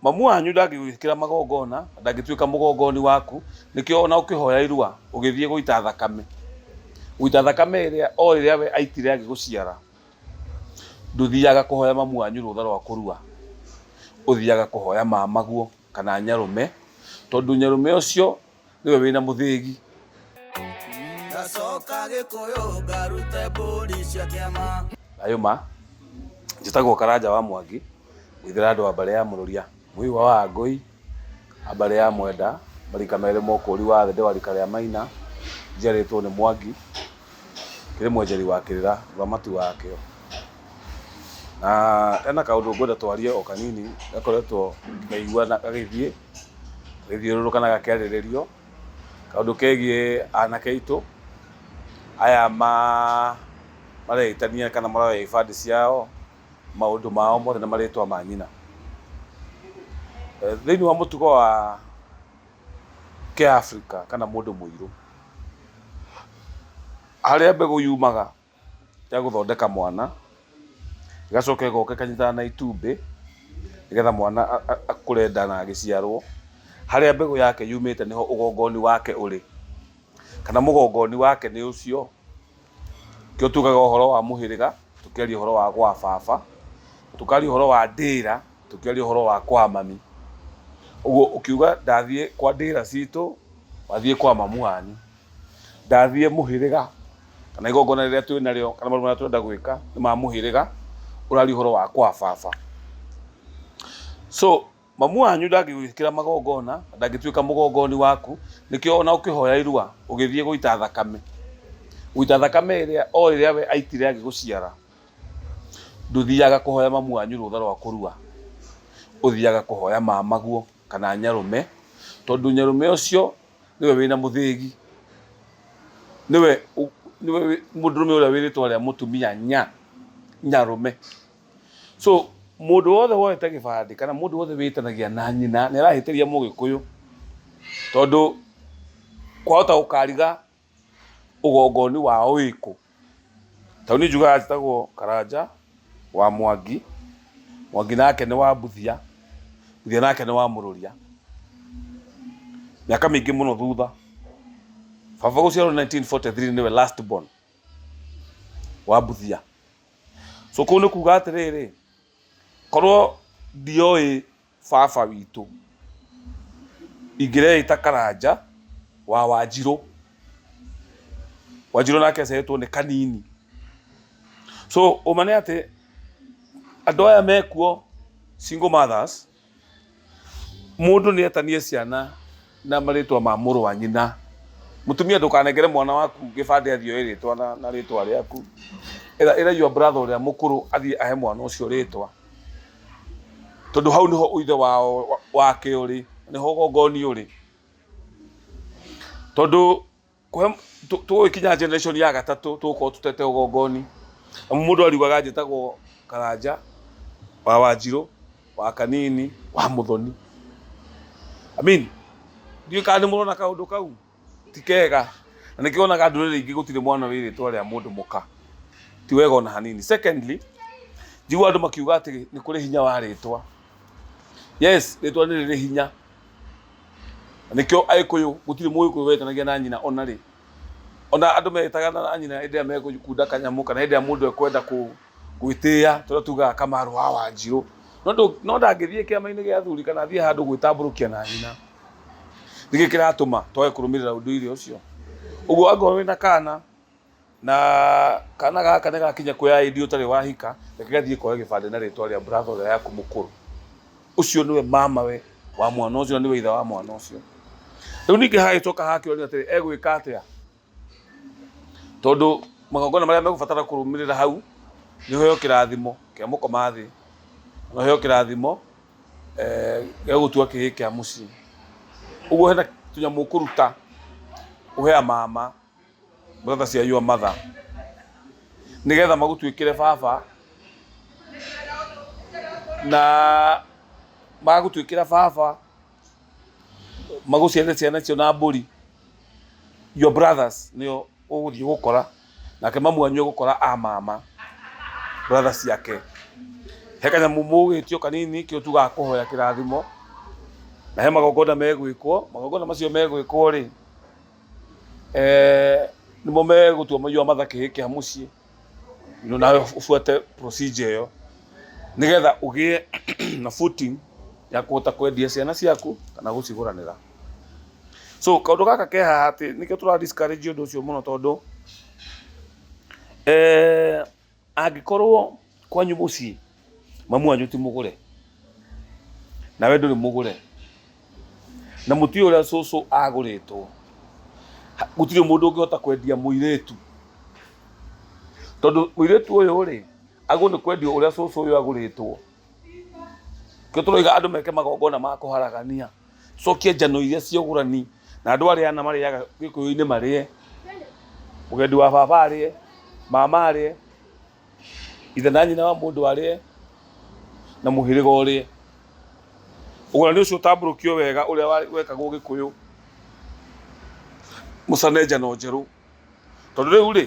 Mamu wanyu ndangĩgwĩkĩra magongona, ndangĩtuĩka mũgongoni waku, nĩkĩo ona ũkĩhoya irua ũgĩthiĩ gũita thakame, gũita thakame ĩrĩa o ĩrĩa we aitire agĩgũciara, ndũthiaga kũhoya mamu wanyu rũtha rwa kũrua, ũthiaga kũhoya mamaguo kana nyarũme, tondũ nyarũme ũcio nĩwe wĩna mũthĩgi. Ngacoka Gĩkũyũ ngarute mbũri cia kĩama. Thayũ ma, njĩtagwo Karanja wa Mwangi, mũithĩra andũ a mbarĩ ya Mũrũria, mũihwa wa Ngũi, a mbarĩ ya Mwenda, marika merĩ ma ũkũri wa thĩ ndĩ wa rika rĩa Maina, njiarĩtwo nĩ Mwangi, kĩrĩ mwenjeri wa kĩrĩra, mũramati wakĩo. Na hena kaũndũ ngwenda twarie o kanini gakoretwo ngĩkaigua gagĩthiĩ, gagĩthiũrũrũka na gakĩarĩrĩrio, kaũndũ kegiĩ anake aitũ aya mareĩtania kana maroya ibandĩ ciao, maũndũ mao mothe na marĩtwa ma nyina. Thĩinĩ wa mũtugo wa kĩAfrika kana mũndũ mũirũ, harĩa mbegũ yumaga ya gũthondeka mwana, ĩgacoka ĩgoka ĩkanyitana na itumbĩ, nĩgetha mwana akũre nda na agĩciarwo, harĩa mbegũ yake yumĩte nĩho ũgongoni wake ũrĩ, kana mũgongoni wake nĩ ũcio. Nĩkĩo tugaga ũhoro wa mũhĩrĩga tũkĩaria ũhoro wa gwa baba, tũkaria ũhoro wa ndĩra tũkĩaria ũhoro wa kwa mami. Ũguo ũkiuga ndathiĩ kwa ndĩra citũ, wathiĩ kwa mamu wanyu. Ndathiĩ mũhĩrĩga kana igongona rĩrĩa twĩ narĩo kana maũndũ marĩa tũrenda gwĩka nĩ ma mũhĩrĩga, ũraria ũhoro wa kwa baba. So mamu wanyu ndangĩgwĩkĩra magongona, ndangĩtuĩka mũgongoni waku, nĩkĩo ona ũkĩhoya irua ũgĩthiĩ gũita thakame, gũita thakame ĩrĩa o ĩrĩa we aitire agĩgũciara, ndũthiaga kũhoya mamu wanyu rũtha rwa kũrua, ũthiaga kũhoya mamaguo kana nyarũme, tondũ nyarũme ũcio nĩwe wĩna mũthĩgi, nĩwe nĩwe mũndũrũme ũrĩa wĩ rĩtwa rĩa mũtumia nya nyarũme. So mũndũ wothe woete gĩbandĩ kana mũndũ wothe wĩtanagia na nyina nĩ arahĩtĩria mũgĩkũyũ, tondũ kwahota gũkariga ũgongoni wao wĩkũ. Ta rĩu niĩ njugaga njĩtagwo Karanja wa Mwangi, Mwangi nake nĩ wa Mbuthia, Mbuthia nake nĩ wa Mũrũria. Mĩaka mĩingĩ mũno thutha, baba gũciarwo 1943 nĩwe last born wa Mbuthia. So kũu nĩ kuga atĩrĩrĩ, korwo ndioĩ baba witũ, ingĩreĩta Karanja wa Wanjirũ. Wanjirũ nake aciarĩtwo nĩ Kanini. So ũma nĩ atĩ andũ aya mekuo single mothers, Mũndũ nĩ etanie ciana na marĩtwa ma mũrũ wa nyina. Mũtumia ndũkanengere mwana waku gĩbandĩ athiĩ oe rĩtwa na rĩtwa rĩaku. Ĩra your brother ũrĩa mũkũrũ athiĩ ahe mwana ũcio rĩtwa. Tondũ hau nĩho ithe wao wake ũrĩ, nĩho ũgongoni ũrĩ. Tondũ Kũhe tũgũgĩkinya generation ya gatatũ tũgũkorwo tũtete ũgongoni. Amu mũndũ ariugaga njĩtagwo Karanja wa Wanjirũ wa Kanini wa Mũthoni. I mean, ndiũĩ kana nĩ mũrona kaũndũ kau ti kega. Na nĩkĩo wonaga ndũrĩrĩ ingĩ gũtirĩ mwana wĩ rĩtwa rĩa mũndũ mũka. Ti wega ona hanini. Secondly, njiguaga andũ makiuga atĩ nĩ kũrĩ hinya wa rĩtwa. Yes, rĩtwa nĩ rĩrĩ hinya. Na nĩkĩo Agĩkũyũ gũtirĩ Mũgĩkũyũ wetanagia na nyina ona rĩ. Ona andũ metaga na nyina hĩndĩ ĩrĩa megũkunda kanyamũ kana hĩndĩ ĩrĩa mũndũ ekwenda gwĩtĩĩa tũrĩa tugaga Kamaru wa Wanjirũ. No ndangĩthiĩ kĩama-inĩ gĩa athuri kana athiĩ handũ gwĩtambũrũkia na nyina. Nĩkĩ kĩratũma twage kũrũmĩrĩra ũndũire ũcio? Ũguo angĩkorwo wĩna kana Na kana gaka nĩ gakinya kwĩ ID ũtarĩ wahika, reke gathiĩ koe gĩbandĩ na rĩtwa rĩa brother ũrĩa yaku mũkũrũ. Ũcio nĩwe mamawe wa mwana ũcio na nĩwe ithe wa mwana ũcio. Rĩu ningĩ hagĩcoka hakĩũrio atĩrĩ, egwĩka atĩa? Tondũ magongona marĩa megũbatara kũrũmĩrĩra hau, nĩ ũheo kĩrathimo kĩa mũkoma thĩ, na ũheo kĩrathimo gĩa gũtua kĩhĩĩ kĩa mũciĩ. Ũguo hena tũnyamũ ũkũruta, ũhe a mama, brother cia your mother nigetha magutuikire baba na magutuikira baba maguciarire ciana icio na mbũri your brothers nĩo ũgũthiĩ gũkora nake mamu wanyu egũkora a mama brother ciake. He kanyamũ mũgwĩtio kanini kĩo tugaga kũhoya kĩrathimo, na he magongona megwĩkwo, magongona macio megwĩkwo rĩ, nĩmo megũtua maiyũ matha kĩhĩĩ kĩa mũciĩ, nawe ũbuate procedure ĩyo, nĩgetha ũgĩe na footing ya kũhota kwendia ciana ciaku kana gũcigũranĩra. So kaũndũ gaka ke haha atĩ nĩkĩo tũra discourage ũndũ ũcio mũno tondũ angĩkorwo kwanyu mũciĩ mamu wanyu ti mũgũre nawe ndũrĩ mũgũre na mũtiũĩ ũrĩa cũcũ agũrĩtwo, gũtirĩ mũndũ ũngĩhota kwendia mũirĩtu, tondũ mũirĩtu ũyũ rĩ, agĩrĩirwo nĩ kwendio ũrĩa cũcũ ũyũ agũrĩtwo. Nĩkĩo tũroiga andũ meke magongona ma kũharagania. Cokia njano iria cia ũgũrani na andũ arĩa ana marĩaga gĩkũyũ-inĩ marĩe, mũgendi wa baba arĩe, mama arĩe, ithe na nyina wa mũndũ arĩe, na mũhĩrĩga ũrĩe. Ũgũrani ũcio ũtambũrũkio wega ũrĩa wekagwo gĩkũyũ, mũcane njano njerũ. Tondũ rĩu rĩ,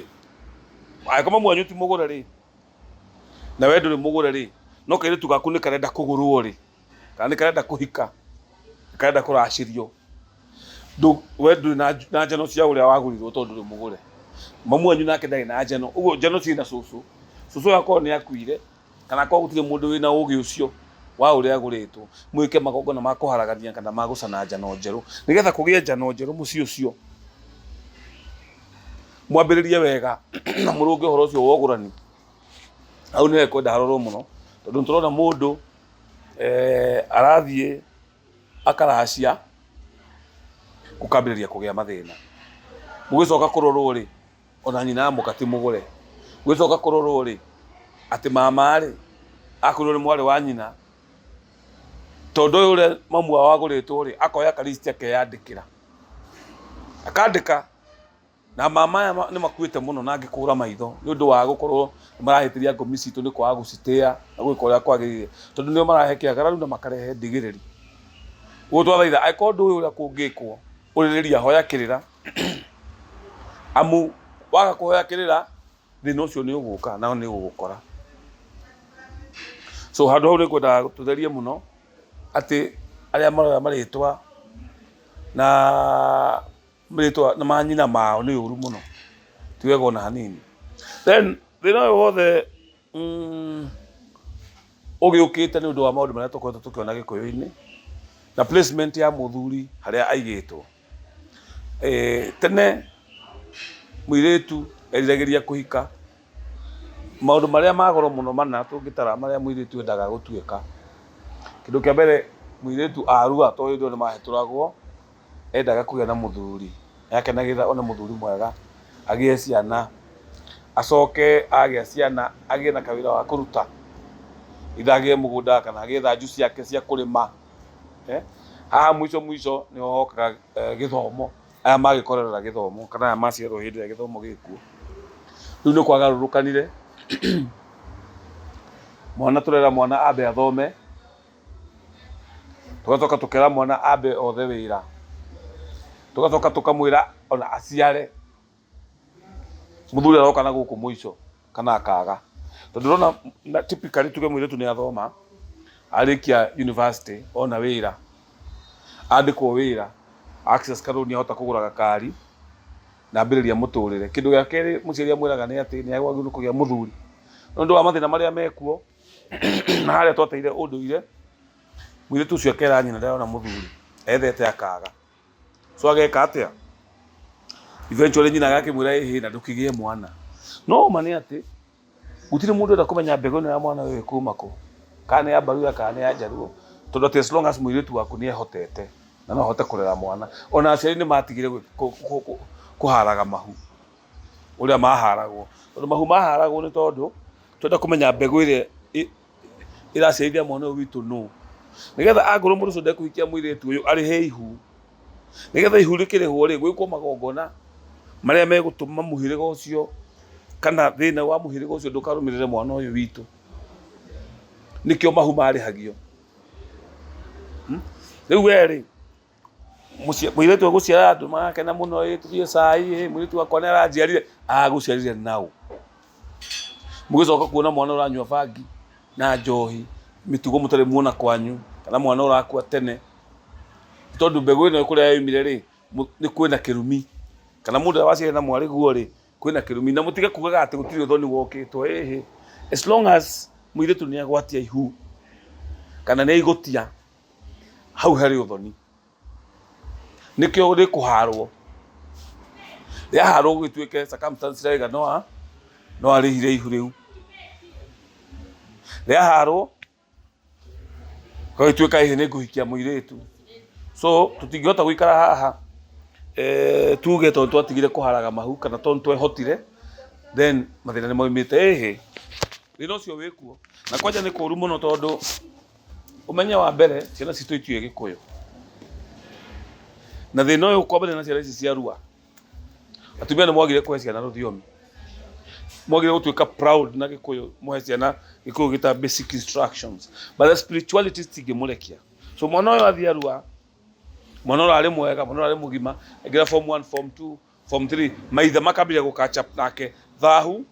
angĩkorwo mamu wanyu ti mũgũre rĩ, na we ndũrĩ mũgũre rĩ, no kairĩtu gaku nĩ karenda kũgũrwo rĩ, kana nĩ karenda kũhika, nĩ karenda kũracĩrio, we ndũrĩ na njano cia ũrĩa wagũrirwo tondũ ndũrĩ mũgũre. Mamu wanyu nake ndarĩ na njano, ũguo njano ciĩna cũcũ. Cũcũ ũyũ akorwo nĩ akuire, kana akorwo gũtirĩ mũndũ wĩna ũgĩ ũcio wa ũrĩa agũrĩtwo, mwĩke magongona ma kũharagania kana ma gũcana njano njerũ, nĩgetha kũgĩe njano njerũ mũciĩ ũcio. Mwambĩrĩrie wega na mũrũnge ũhoro ũcio wa ũgũrani. Hau nĩho hekwenda harorwo mũno, tondũ nĩ tũrona mũndũ arathiĩ akaracia gũkambĩrĩria kũgĩa mathĩna. Gũgĩcoka kũrorwo rĩ, ona nyina wa mũka ti mũgũre. Gũgĩcoka kũrorwo rĩ, atĩ mama rĩ, akorirwo nĩ mwarĩ wa nyina, tondũ ũyũ ũrĩa mamu wao agũrĩtwo rĩ, akoya ka list akeyandĩkĩra. Akandĩka Na mama aya nĩ makuĩte mũno na ngĩkũra maitho nĩ ũndũ wa gũkorwo nĩ marahĩtĩria ngomi citũ nĩ kwaga gũcitĩa na gwĩka ũrĩa kwagĩrĩire, tondũ nĩo marahe kĩagararu na makarehe ndigĩrĩri. Ũguo twathaitha angĩkorwo ndũĩ ũrĩa kũngĩkwo, ũrĩrĩria hoya kĩrĩra, amu waga kũhoya kĩrĩra thĩna ũcio nĩ ũgũka na nĩ ũgũgũkora. So handũ hau nĩ ngwendaga tũtherie mũno atĩ arĩa maroya marĩtwa na Marĩtwa na manyina mao nĩ ũru mũno, ti wega ona hanini. Then thĩna ũyũ wothe ũgĩũkĩte nĩ ũndũ wa maũndũ marĩa tũkoretwo tũkĩona gĩkũyũ-inĩ na placement ya mũthuri harĩa aigĩtwo. Tene mũirĩtu eriragĩria kũhika, maũndũ marĩa ma goro mũno mana tũngĩtara marĩa mũirĩtu endaga gũtuĩka. Kĩndũ kĩa mbere mũirĩtu arua tondũ hĩndĩ ĩyo nĩ mahetũragwo. Endaga kũgĩa na mũthuri, nĩ akenagĩrĩra one mũthuri mwega, agĩe ciana, acoke agĩa ciana agĩe na kawĩra ga kũruta, either agĩe mũgũnda kana agĩe thanju ciake cia kũrĩma. Haha mũico mũico nĩho hokaga gĩthomo, aya magĩkorerera gĩthomo kana aya maciarwo hĩndĩ ĩrĩa gĩthomo gĩkuo. Rĩu nĩ kwagarũrũkanire, mwana tũrera mwana ambe athome. Tũgacoka tũkera mwana ambe othe wĩra, tũgacoka tũkamwĩra ona aciare, mũthuri aroka na gũkũ mũico kana akaga. Tondũ ndĩrona typically tuge mũirĩtu nĩ athoma, arĩkia university ona wĩra, andĩkwo wĩra, access ka loan ahota kũgũra gakari na ambĩrĩria mũtũrĩre. Kĩndũ gĩa kerĩ mũciari amwĩraga nĩ atĩ nĩ agĩrĩirwo nĩ kũgĩa mũthuri. Nĩ ũndũ wa mathĩna marĩa mekuo, na harĩa twateire ũndũire, mũirĩtu ũcio akera nyina ndarona mũthuri, ethete akaga. So ageka atĩa? Eventually nyina agakĩmwĩra ĩhĩ na ndũkĩgĩe mwana. No ũma nĩ atĩ, gũtirĩ mũndũ ũrenda kũmenya mbegũ ĩno ya mwana ũyũ ĩkuma kũ, kana nĩ ya Mbaruya kana nĩ ya Njaruo, tondũ atĩ as long as mũirĩtu waku nĩ ehotete na no ahote kũrera mwana, ona aciari nĩ matigire kũharaga mahu. Ũrĩa maharagwo. Tondũ mahu maharagwo nĩ tondũ twenda kũmenya mbegũ ĩrĩa ĩraciarithia mwana ũyũ witũ nũ. Nĩgetha angorwo mũndũ ũcio ndekũhikia mũirĩtu ũyũ arĩhe ihu. Nĩgetha ihu rĩkĩrĩhwo rĩ, gwĩkwo magongona marĩa megũtũma mũhĩrĩga ũcio kana thĩna wa mũhĩrĩga ũcio ndũkarũmĩrĩre mwana ũyũ witũ. Nĩkĩo mahu marĩhagio. Rĩu we rĩ, Mũirĩtu egũciara andũ marakena mũno, ĩ tũthiĩ cai, ĩ mũirĩtu wakwa nĩ aranjiarire, agũciarire naũ? Mũgĩcoka kuona mwana ũranyua bangi, Na njohi, mĩtugo mũtarĩ muona kwanyu, kana mwana ũrakua tene, tondũ mbegũ ĩno kũrĩa yoimire rĩ, nĩ kwĩna kĩrumi, kana mũndũ ũrĩa waciarire na mwarĩguo rĩ, kwĩna kĩrumi. Na mũtige kugaga atĩ gũtirĩ ũthoni wokĩtwo, ĩhĩ, as long as mũirĩtu nĩ agwatia ihu, kana nĩ aigũtia, hau harĩ ũthoni. Nĩkĩo rĩkũharwo, rĩaharwo gũgĩtuĩke circumstance irauga no arĩhire ihu rĩu. Rĩaharwo gũgĩtuĩka ĩhĩ nĩ ngũhikia mũirĩtu. So tũtingĩhota gũikara haha tuge tondũ nĩtwatigire kũharaga mahu kana tondũ nĩtwehotire then mathĩna nĩ maumĩte. Ĩhĩ, thĩna ũcio wĩkuo. Na kwanja nĩ kũru mũno tondũ Ũmenye wa mbere ciana citũ itiũĩ gĩkũyũ. Na thĩna ũyũ kwambĩrĩria na ciana ici cia rua. Atumia nĩ mwagire kũhe ciana rũthiomi. Mwagire gũtuĩka proud na gĩkũyũ mũhe ciana gĩkũyũ gĩta basic instructions. But the spirituality citingĩmũrekia. So mwana ũyũ athiĩ arua, mwana ũrarĩ mwega, mwana ũrarĩ mũgima, aingĩra form 1, form 2, form 3, maithe makambĩrĩria gũ catch up nake. Thahu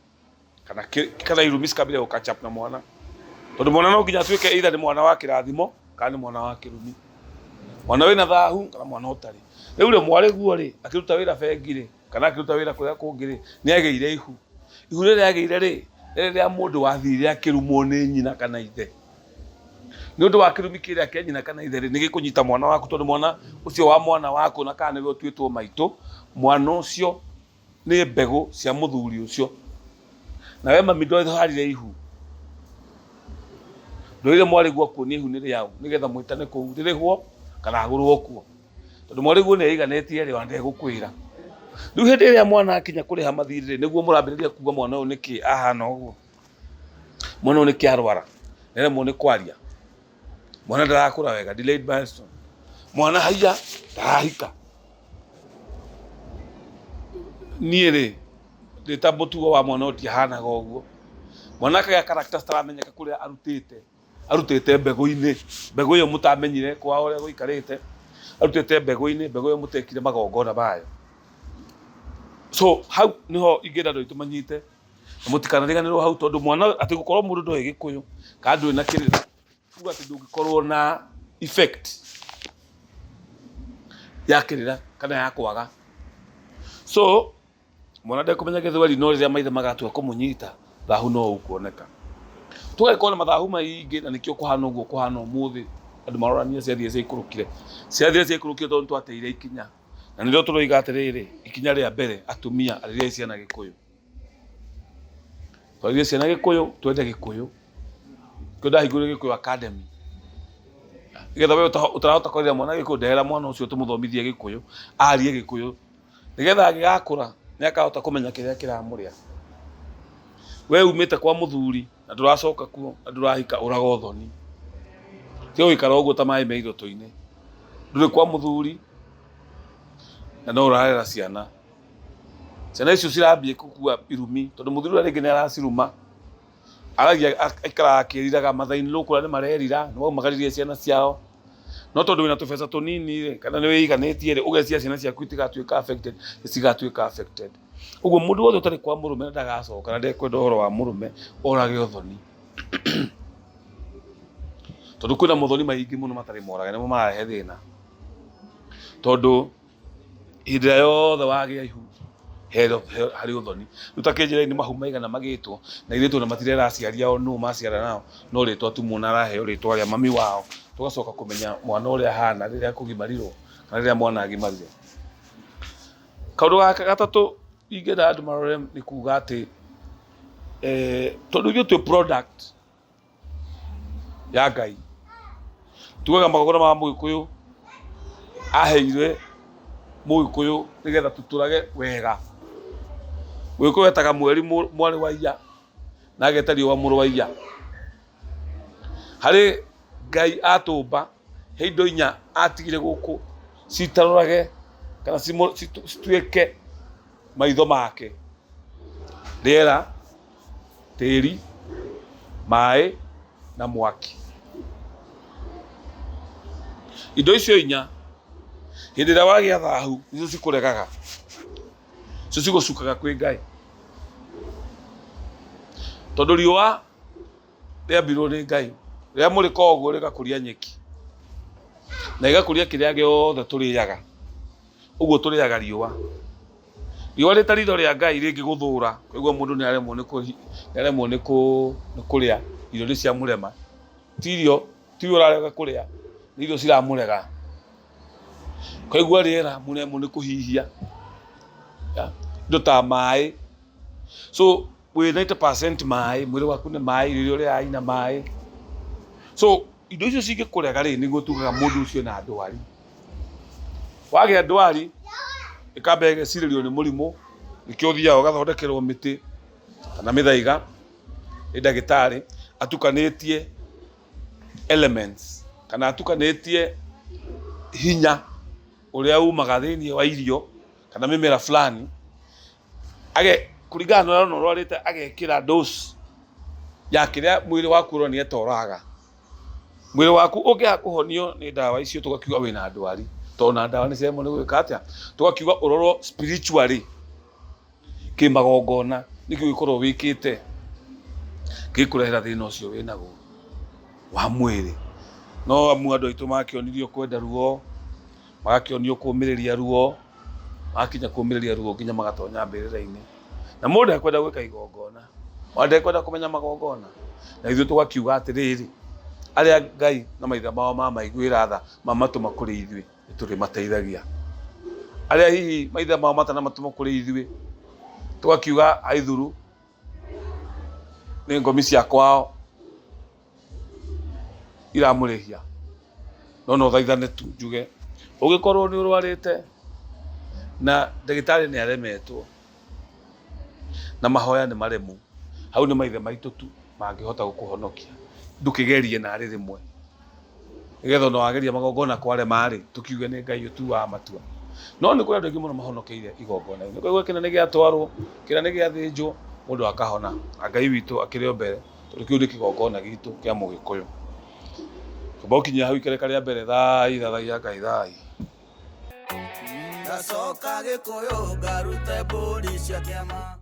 kana kana irumi cikambĩrĩria gũ catch up na mwana. Tondũ mwana no nginya atuĩke either nĩ mwana wa kĩrathimo kana nĩ mwana wa kĩrumi. Mwana wĩna thahu kana mwana ũtarĩ. Rĩu rĩ mwarĩguo rĩ akĩruta wĩra bengi rĩ kana akĩruta wĩra kũrĩa kũngĩ rĩ nĩ agĩire ihu. Ihu rĩrĩa agĩire rĩ rĩrĩ rĩa mũndũ wathire akĩrumwo nĩ nyina kana ithe. Nĩ ũndũ wa kĩrumi kĩrĩa kĩa nyina kana ithe rĩ nĩ gĩkũnyita mwana waku tondũ mwana ũcio wa mwana waku na kana nĩwe ũtuĩtwo maitũ, mwana ũcio nĩ mbegũ cia mũthuri ũcio. Nawe mami ndwarire ihu, ndũire mwarĩguo akuonie ihu nĩ rĩaũ nĩgetha mwĩtane kũu rĩrĩhwo kana agũrwo kuo. Tondũ mwarĩguo nĩ eiganĩtie rĩ ona ndegũkwĩra. Rĩu hĩndĩ ĩrĩa mwana akinya kũrĩha mathirĩ rĩ nĩguo mũrambĩrĩria kuga mwana ũyũ nĩkĩ ahana ũguo, mwana ũyũ nĩkĩ arwara, nĩaremwo nĩ kwaria, mwana ndarakũra wega, delayed milestone, mwana haiya ndarahika. Niĩ rĩ ndĩ ta mũtugo wa mwana ũyũ ndiahanaga ũguo. Mwana akagĩa character citaramenyeka kũrĩa arutĩte, arutĩte mbegũ-inĩ, mbegũ ĩyo mũtamenyire kwao ũrĩa gũikarĩte, arutĩte mbegũ-inĩ, mbegũ ĩyo mũtekire magongona mayo. So hau nĩho ingĩenda andũ aitũ manyite, na mũtikanariganĩrwo hau tondũ mwana atĩ gũkorwo mũndũ ndoĩ gĩkũyũ kana ndũrĩ na kĩrĩra kuga atĩ ndũngĩkorwo na effect ya kĩrĩra kana ya kwaga. So mwana ndekũmenya gĩthweri no rĩrĩa maithe magatua kũmũnyita thahu no ũkuoneka. Tũgagĩkorwo na mathahu maingĩ na nĩkĩo kũhana ũguo kũhana ũmũthĩ andũ marorania ciathire ciaikũrũkire. Ciathire ciaikũrũkire tondũ nĩtwateire ikinya. Na nĩrĩo tũroiga atĩrĩrĩ, ikinya rĩa mbere atumia arĩriai ciana gĩkũyũ. Twarĩrie ciana gĩkũyũ, twende gĩkũyũ. Nĩkĩo ndahingũrire Gĩkũyũ Academy. Nĩgetha we ũtarahota kwarĩria mwana Gĩkũyũ, ndehera mwana ũcio tũmũthomithie Gĩkũyũ, arie Gĩkũyũ. Nĩgetha angĩgakũra, nĩ akahota kũmenya kĩrĩa kĩramũrĩa. We umĩte kwa mũthuri na ndũracoka kuo na ndũrahika, ũraga ũthoni. Tiga gũikara ũguo ta maĩ me irũtũ-inĩ. Ndũrĩ kwa mũthuri na no ũrarera ciana. Ciana icio cirambia gũkua irumi tondũ mũthuri ũrĩa rĩngĩ nĩ araciruma. Aragia aikaraga akĩriraga mathainĩ kũrĩa nĩ marerira nĩ waumagaririe ciana ciao. No tondũ wĩna tũbeca tũnini rĩ, kana nĩ wĩiganĩtie rĩ, ũgeciria ciana ciaku itigatuĩka affected, nĩ cigatuĩka affected. Ũguo mũndũ wothe ũtarĩ kwa mũrũme na ndagacoka na ndekwenda ũhoro wa mũrũme, orage ũthoni. Tondũ kwĩna mothoni maingĩ mũno matarĩ morage nĩmo mararehe thĩna. Tondũ hĩndĩ ĩrĩa yothe wagĩa ihu harĩ ũthoni. Rĩu ta kĩnjĩra nĩ mahu maigana magĩtwo na airĩtu ona matirera aciari ao nũ maciara nao no rĩtwa tu mwana araheo rĩtwa rĩa mami wao. Tũgacoka kũmenya mwana ũrĩa ahana rĩrĩa akũgimarirwo kana rĩrĩa mwana agimarire. Kaũndũ ga gatatũ ingĩenda andũ marore nĩ kuga atĩ tondũ ithuĩ twĩ product ya Ngai. Tugaga magongona ma Mũgĩkũyũ aheire Mũgĩkũyũ nĩgetha tũtũrage wega. Mũgĩkũyũ etaga mweri mwarĩ wa iya na ageta riũa mũrũ wa iya. Harĩ Ngai atũmba he indo inya atigire gũkũ citarorage kana cituĩke maitho make. Rĩera, tĩri, maĩ na mwaki. Indo icio inya, hĩndĩ ĩrĩa wagĩa thahu nĩcio cikũregaga, nĩcio cigũcukaga kwĩ Ngai. Tondũ riũa Rĩambirwo nĩ Ngai rĩamũrĩka ũguo rĩgakũria nyeki na ĩgakũria kĩrĩa gĩothe tũrĩaga. Ũguo tũrĩaga riũa. Riũa rĩta ritho rĩa Ngai rĩngĩgũthũra, ũkaigua mũndũ nĩ aremwo nĩ aremwo nĩ kũrĩa, irio nĩ ciamũrema. Ti irio, tiwe ũrarega kũrĩa, nĩ irio ciramũrega. Ũkaigua rĩera mũremwo nĩ kũhihia, indo ta maĩ. So wĩ 90% maĩ, mwĩrĩ waku nĩ maĩ, irio iria ũrĩaga ina maĩ. So indo icio cingĩkũrega rĩ, nĩguo tugaga mũndũ ũcio ena ndwari. Wagĩa ndwari, ĩkamba ĩgecirĩrio nĩ mũrimũ, nĩkĩo ũthiaga ũgathondekerwo mĩtĩ kana mĩthaiga nĩ ndagĩtarĩ atukanĩtie elements kana atukanĩtie hinya ũrĩa umaga thĩinĩ wa irio kana mĩmera fulani age kũringana na ũrĩa ũrwarĩte agekĩra dose ya kĩrĩa mwĩrĩ waku ũronire ta ũraga. Mwĩrĩ waku ũngĩaga kũhonio nĩ ndawa icio tũgakiuga wĩna ndwari, tondũ ona ndawa nĩ ciaremwo nĩ gwĩka atĩa, tũgakiuga ũrorwo spiritually kĩmagongona nĩkĩ ũngĩkorwo wĩkĩte gĩkũrehera thĩna ũcio wĩnaguo wa mwĩrĩ. No amu andũ aitũ makĩonirio kwenda ruo, magakĩonio kũmĩrĩria ruo, magakinya kũmĩrĩria ruo nginya magatonya mbĩrĩra-inĩ. Na mũndũ ndekwenda gwĩka igongona, ona ndekwenda kũmenya magongona. Na ithuĩ tũgakiuga atĩrĩrĩ, arĩa Ngai na maithe mao mamaiguĩra tha mamatũma kũrĩ ithuĩ, nĩ tũrĩmateithagia. Arĩa hihi maithe mao matanamatũma kũrĩ ithuĩ, tũgakiuga aithuru nĩ ngomi cia kwao iramũrĩhia. No no thaithane tu njuge, ũngĩkorwo nĩ ũrwarĩte na ndagĩtarĩ nĩ aremetwo na mahoya nĩ maremu, hau nĩ maithe maitũ tu mangĩhota gũkũhonokia. Ndũkĩgerie narĩ rĩmwe. Nĩgetha ona wageria magongona kwarema rĩ, tũkiuge nĩ Ngai ũtuaga matua. No nĩ kũrĩ andũ aingĩ mũno mahonokeire igongona-inĩ. Ũkaigua kĩna nĩ gĩatwarwo, kĩna nĩ gĩathĩnjwo, mũndũ akahona. Na Ngai witũ akĩrĩ o mbere, tondũ kĩu nĩ kĩgongona gitũ kĩa Mũgĩkũyũ. Kwamba gũkinyia hau ikereka rĩa mbere, thai, thathaiya Ngai, thai. Ndacoka Gĩkũyũ ngarute mbũri cia kĩama.